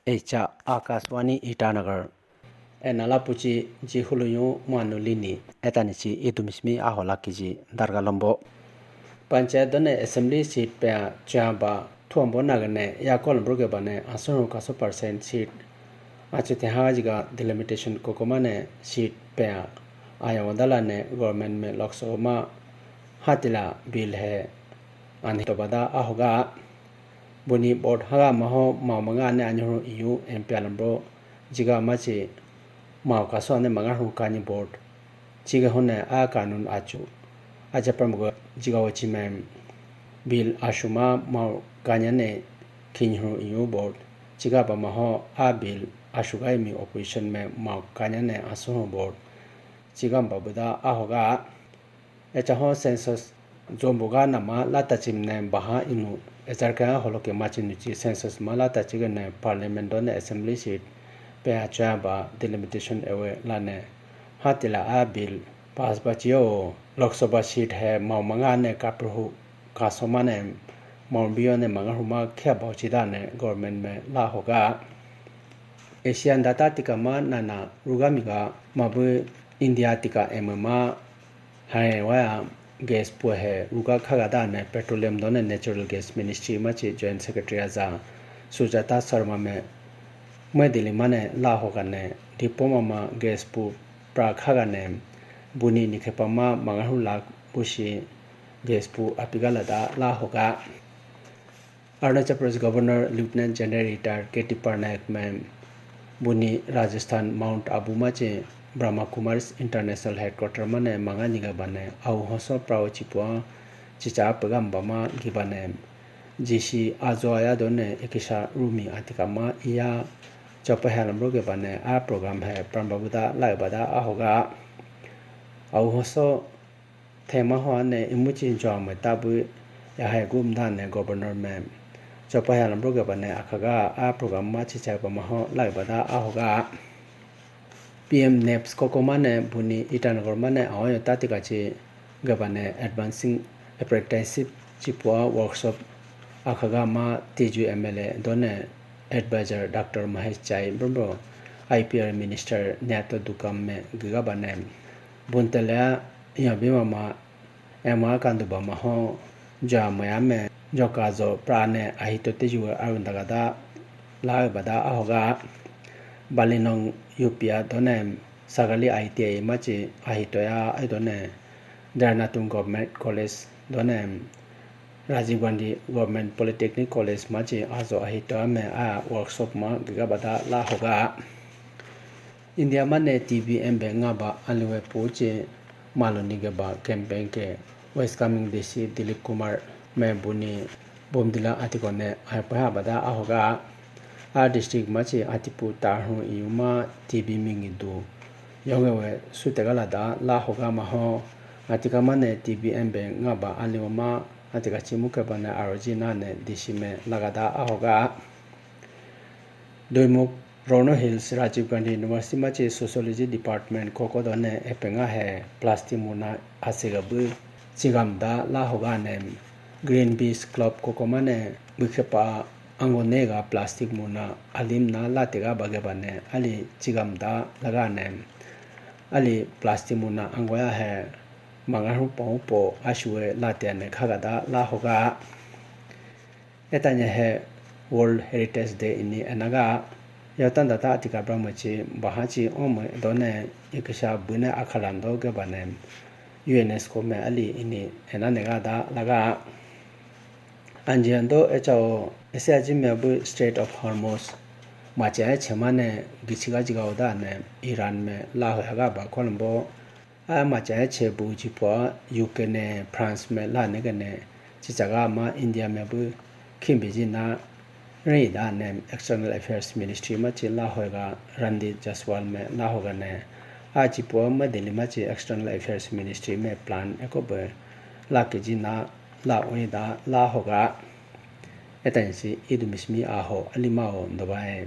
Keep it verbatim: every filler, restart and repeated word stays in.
Echa Akashvani Itanagar. Enala puchi ji huluyu mwanu lini. Etani chi idumi simi ahola kiji darga lombo. Panchayat done assembly seat pea chaba thuambo nagane ya kolombo ke bane asuru kaso percent seat. Achu te ha jiga delimitation kokomane seat pea aya wadala ne government me Lok Sabha ma hatila bill he ani to bada ahoga. Buni vote haga maho mao manga ne anyuhu iyu M P alambro jiga machi mao kaso ane manga hu kani vote. Chiga hone a kanun achu. Aja pramgo jiga wachi mem bill ashuma mao kanya ne kinhu iyu vote. Chiga ba maho a bill ashuga imi opposition me mao kanya ne asuhu vote. Chiga babuda ahoga. Echa ho census zombo ga nama lata chimne baha inu. Echa ka holo ke machi nuchi census ma lata chigane parliament done assembly seat pe acha ba delimitation ewe lane. Hatila a bill pass bachiyo Lok Sabha seat he mao manga ne kaprahu kasomane mao biyo ne manga huma khe bauchi dane government me la hoga. Asian data tika ma nana rugamiga mabu India tika M M A hai waya gas pu he ruga khaga dane petroleum done natural gas ministry machi joint secretary aja Sujata Sharma me mwe dili mane la hogane diploma ma gas pu pra khaga ne buni nikhepa ma mangahu lakh bushi gas pu apiga lada la hoga. Arunachal Pradesh Governor Lieutenant General Retired K T Parnaik me buni Rajasthan Mount Abu machi Brahma Kumaris International Headquarter mane manga niga bane au hoso prao chipua chicha pegam bama gibane G C ajo aya done ekisa rumi atika ma iya chopa helam roge bane a program he pramba buda lai bada ahoga. Au hoso thema ho ane imuchi jwa me tabu ya hai gum dane governor me chopa helam roge bane akhaga a program ma chicha bama ho lai bada ahoga. P M NEPS koko mane buni Itanagar mane aoyo tati kachi gabane advancing apprenticeship chipua workshop akhaga ma Tezu M L A done advisor Doctor Mahesh Chai brombo I P R minister Nyato Dukam me gigabane buntele ya bima ma Ema kandu bama ho jo maya me joka jo prane ahito teju arunda gada la bada ahoga. Balinong U P A done Sagali I T I machi ahito ya ai done Dernatun Government College done Rajiv Gandhi Government Polytechnic College machi ajo ahito me a workshop ma giga bada la hoga. India mane T B embe ngaba aliwe puche maloni geba campaign ke West Kameng D C Dilip Kumar me buni bomdila atikone aipa bada ahoga. A district machi atipu tarhu iyuma T B mingi du yonge we sutegala da la hoga maho. Atika mane T B embe ngaba aliwe ma atika chimu ke bane aroji nane D C me lagada ahoga. Doimukh Rono Hills Rajiv Gandhi University machi Sociology Department koko done epenga he plastic muna asega bu chigamda la hoga ne Greenpeace Club koko mane bukhepa ango nega plastic muna alimna latega bagebane ali chigamda laga ne ali plastic muna angoya he mangahu po po ashue late ne khagada la hoga. Etanya he World Heritage Day ini enaga yotanda ta atika brahmachi bahachi ome done ikisha bune akhalando ke bane UNESCO me ali ini enanega da laga. Anjian do echao ese aji me bu Strait of Hormuz machi ai chemane gichiga jiga da ne Iran me la hoyaga ba kolombo. A macha che bu jipo U K ne France me la ne gane chichaga ma India me bu khimbi ji na ri da ne External Affairs Ministry ma chi la hoga Randeep Jaiswal me la hoga ne a jipo ma Delhi ma chi External Affairs Ministry me plan eko be la ke ji na la oi da la hoga. Etan si idu mismi aho alima o dobai.